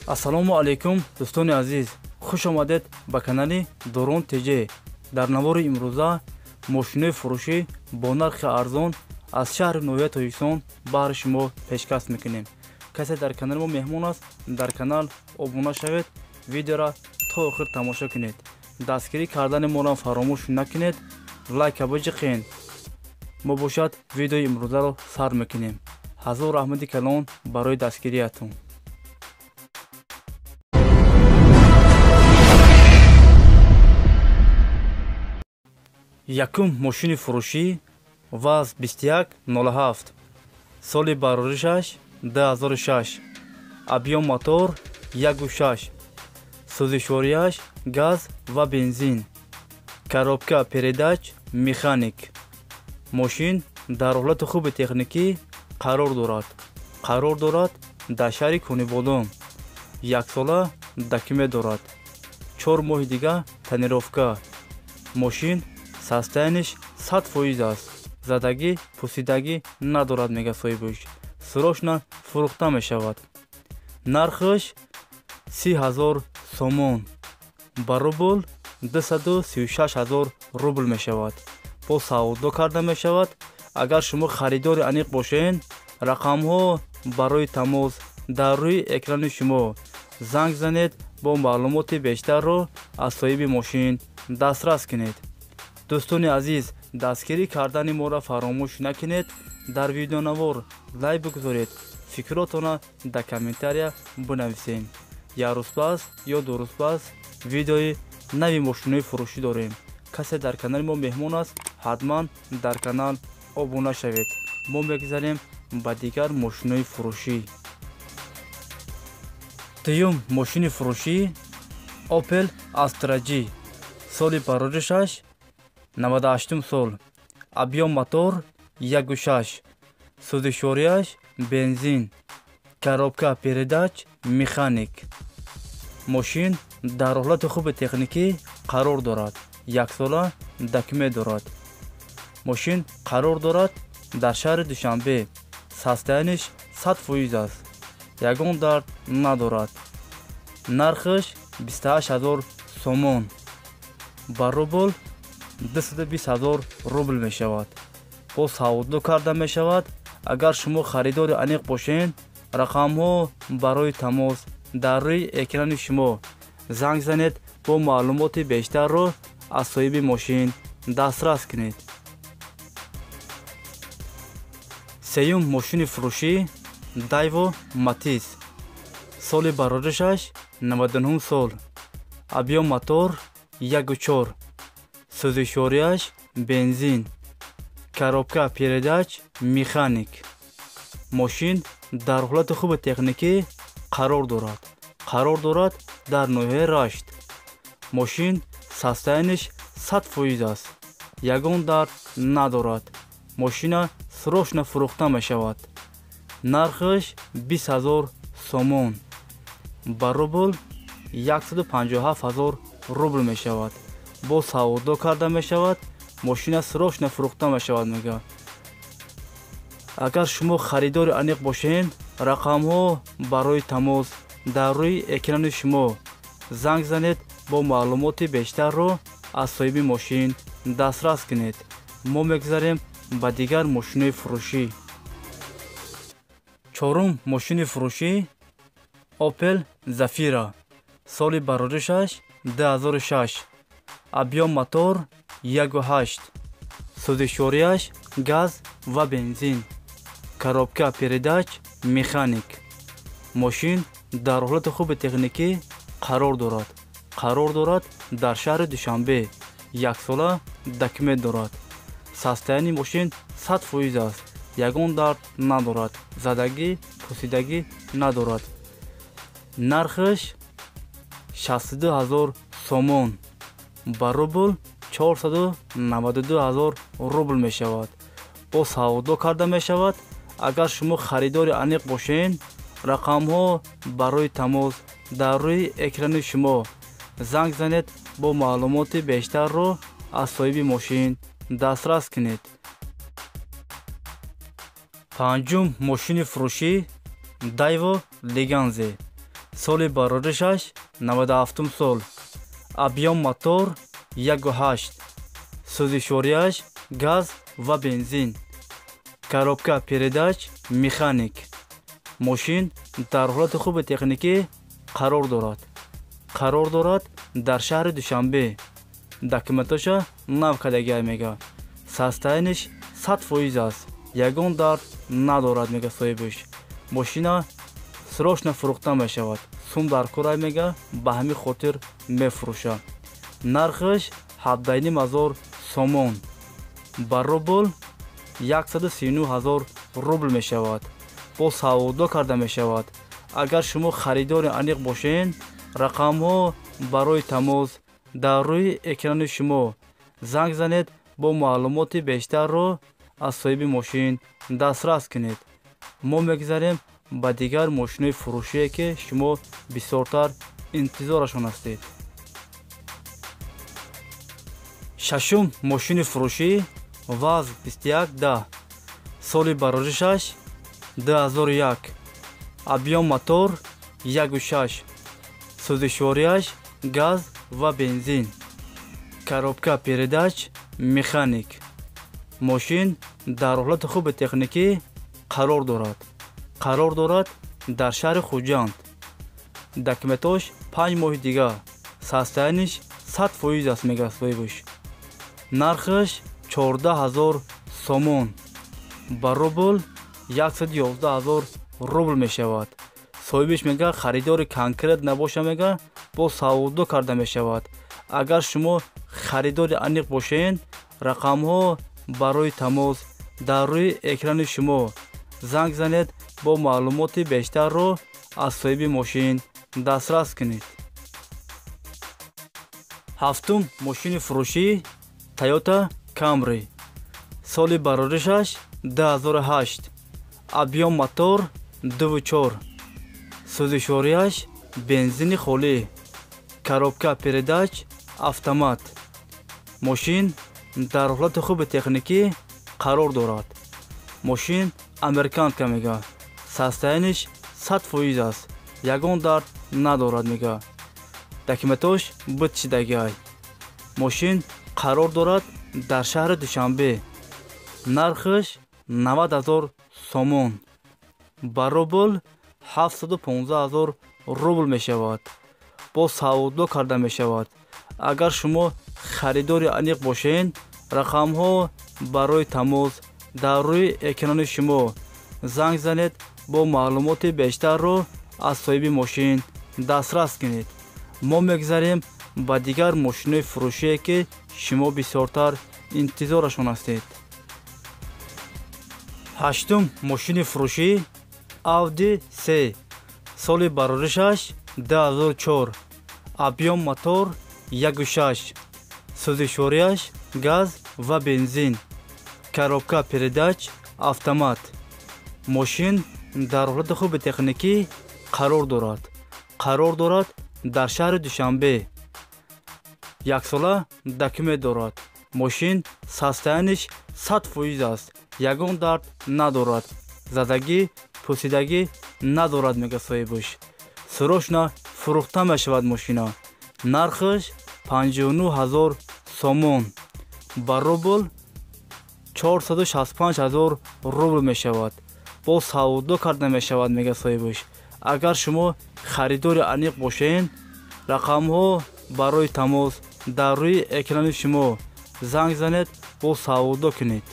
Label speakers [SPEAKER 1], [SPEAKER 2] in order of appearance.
[SPEAKER 1] Ассалому алайкум дӯстони азиз, хуш омадед ба канали Дорон ТЖ. Дар навори имрӯза мошинои фурӯшӣ бо нархи арзон аз шаҳри ноҳияи Тоҷикистон баҳри шумо пешкаш мекунем. Касе дар канали мо меҳмон аст, дар канал обуна шавед, видеоро то охир тамошо кунед. Дастгирӣ кардани моро фаромӯш накунед, лайка биҷиқен. Мо бошад видеои имрӯзаро сар мекунем. Ҳазор раҳмати калон барои дастгириятон. Якум мошини фурӯшӣ ВАЗ 2107, соли бароришаш 2006, объём мотор 1.6, сӯзишвориаш газ ва бензин, коробка передач механик. Мошин дар ҳолати хуби техникӣ қарор дорад. Қарор дорад дар шаҳри Конибодом. Яксола документ дорад. 4 моҳи дига тонировка. Мошин состояниш 100% аст. Задагӣ, пусидагӣ надорад, мега соҳибаш. Срочно фурӯхта мешавад. Нархаш 30 000 сомон. Ба рубл 236 000 рубл мешавад. Бо савдо карда мешавад. Агар шумо харидори аниқ бошед, рақамҳо барои тамос дар рӯи экрани шумо. Занг занед, бо маълумоти бештарро аз соҳиби мошин дастрас кунед. Дӯстони азиз, дастгирӣ кардани моро фаромӯш накунед. Дар видеонавор лайк бигузоред, фикротонро дар комментария бинависед. Як рӯз пас ё 2 рӯз пас видеои нави мошинои фурӯшӣ дорем. Касе дар канали мо меҳмон аст, ҳатман дар канал обуна шавед. Мо мегузарем ба дигар мошинои фурӯшӣ. Дуюм мошини фурӯшӣ Opel Astra G, соли бароришаш 98 сол, объём мотор 1.6, сӯзишвориаш бензин, коробка передач механик. Мошин дар ҳолати хуби техникӣ қарор дорад. Яксола документ дорад. Мошин қарор дорад дар шаҳри Душанбе. Состояниш 100% аст. Ягон дард надорад. Нархаш 28 000 сомон. Ба рубл 220 000 рубл мешавад. Бо савдо карда мешавад. Агар шумо харидори аниқ бошед, рақамҳо барои тамос дар рӯи экрани шумо. Занг занед, бо маълумоти бештарро аз соҳиби мошин дастрас кунед. Сеюм мошини фурӯшӣ Daewoo Matiz, соли бароришаш 99 сол, объём мотор 1.4, сӯзишвориаш бензин, коробка передач механик. Мошин дар ҳолати хуби техникӣ қарор дорад. Қарор дорад дар ноҳияи Рашт. Мошин состояниш 100% аст. Ягон дард надорад. Мошина срочно фурӯхта мешавад. Нархаш 20 000 сомон. Ба рубл 157 000 рубл мешавад. Бо савдо карда мешавад. Мошина срочно фурӯхта мешавад, мега. Агар шумо харидори аниқ бошед, рақамҳо барои тамос дар рӯи экрани шумо. Занг занед, бо маълумоти бештарро аз соҳиби мошин дастрас кунед. Мо мегузарем ба дигар мошинои фурӯшӣ. Чорум мошини фурӯшӣ Opel Zafira, соли бароришаш 2006, объём мотор 1.8, сӯзишвориаш газ ва бензин, коробка передач механик. Мошин дар ҳолати хуби техникӣ қарор дорад. Қарор дорад дар шаҳри Душанбе. Яксола документ дорад. Состоянии мошин 100% аст. Ягон дард надорад. Задагӣ, пусидагӣ надорад. Нархаш 62 000 сомон. Ба рубл 492 000 рубл мешавад. Бо савдо карда мешавад. Агар шумо харидори аниқ бошед, рақамҳо барои тамос дар рӯи экрани шумо. Занг занед, бо маълумоти бештарро аз соҳиби мошин дастрас кунед. Панҷум мошини фурӯшӣ Daewoo Leganza, Соли бароришаш 97 сол. Объем мотор 1,8. Сӯзишвориаш газ ва бензин. Коробка передач механик. Мошин дар ҳолати хуби техникӣ қарор дорад. Қарор дорад дар шаҳри Душанбе. Документоша нав кардагиай мега. Состояниш 100% аст. Ягон дард надорад мега соҳибаш. Мошина срочно фурӯхта мешавад. Сум дар корай мега, ба ҳамин хотир мефурӯша. Нархаш 17 500 сомон. Ба рубл 139 000 рубл мешавад. Бо савдо карда мешавад. Агар шумо харидори аниқ бошед, рақамҳо барои тамос дар рӯи экрани шумо. Занг занед, бо маълумоти бештарро аз соҳиби мошин дастрас кунед. Мо мегузарем ба дигар мошинои фурӯшие, ки шумо бисёртар интизорашон ҳастед. Шашум мошини фурӯшӣ ВАЗ 2110. Соли бароришаш 2001. Объем мотор 1,6. Сӯзишвориаш газ ва бензин. Коробка передач механик. Мошин дар ҳолати хуби техникӣ қарор дорад. Қарор дорад дар шаҳри Хуҷанд. Документош 5 моҳи дигар. Состояниш 100% аст мега соҳибаш. Нархаш 14 000 сомон. Ба рубл 111 000 рубл мешавад. Соҳибиш мега харидори конкрет набоша мега, бо савдо карда мешавад. Агар шумо харидори аниқ бошед, рақамҳо барои тамос дар рӯи экрани шумо. Занг занед, бо маълумоти бештарро аз соҳиби мошин дастрас кунед. Ҳафтум мошини фурӯшӣ Toyota Camry. Соли бароришаш 2008. Объем мотор 2,4. Сӯзишвориаш бензини холӣ. Коробка передач автомат. Мошин дар ҳолати хуби техникӣ қарор дорад. Мошин американка мега. Состояниш 100% аст. Ягон дард надорад мега. Документош битшидагиай. Мошин қарор дорад дар шаҳри Душанбе. Нархаш 90 000 сомон. Ба рубл 715 000 рубл мешавад. Бо савдо карда мешавад. Агар шумо харидори аниқ бошед, рақамҳо барои тамос дар рӯи экрани шумо. Занг занед, бо маълумоти бештарро аз соҳиби мошин дастрас кунед. Мо мегузарем ба дигар мошинои фурӯшие, ки шумо бисёртар интизорашон ҳастед. Ҳаштум мошини фурӯшӣ Audi C. Соли бароришаш 2004. Объем мотор 1,6. Сӯзишвориаш газ ва бензин. Коробка передач автомат. Мошин дар ҳолати хуби техникӣ қарор дорад. Қарор дорад дар шаҳри Душанбе. Яксола документ дорад. Мошин состояниш 100% аст. Ягон дард надорад. Задагӣ, пусидагӣ надорад мега соҳибаш. Срочно фурӯхта мешавад мошина. Нархаш 59 000 сомон. Ба рубл 465 000 рубл мешавад. Бо савдо карда мешавад мега соҳибаш. Агар шумо харидори аниқ бошед, рақамҳо барои тамос дар рӯи экрани шумо. Занг занед, бо савдо кунед.